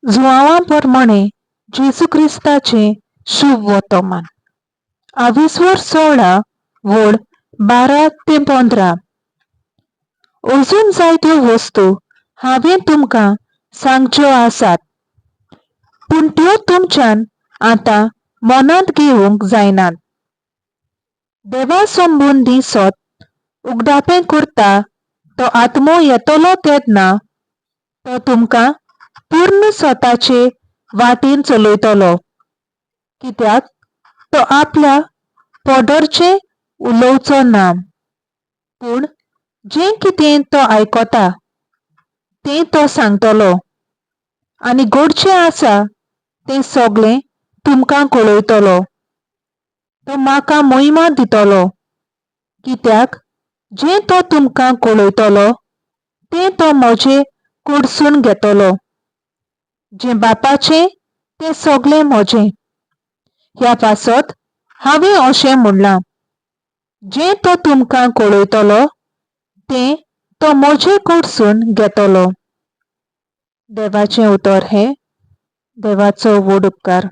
जुआंवा प्रमाणें जेजू क्रिस्ताचें शुभ वर्तमान. आविस्वर 16 वळ 12 ते 15. अजून जायत्यो वस्तू हांवें तुमकां सांगच्यो आसात, पूण त्यो तुमच्यान आतां मनांत घेवंक जायनात. देवा संबंदी सत उगडापें करता तो आत्मो येतलो तेन्ना तो तुमकां पूर्ण सताचे वाटेन चलयतलो, कित्याक तो आपल्या पदरचें उलोवचो ना, पूण जें कितें तो आयकता तें तो सांगतलो आनी घडचें आसा तें सगळें तुमकां कळयतलो. तो म्हाका महिमा दितलो, कित्याक जें तो तुमकां कळयतलो तें तो म्हजे कडसून घेतलो. जें बापाचें तें सगळें म्हजें. ह्या पासत हांवें अशें म्हणलां, जें तो तुमकां कळयतलो तें तो म्हजे कडसून घेतलो. देवाचें उतर हें. देवाचो व्हड उपकार.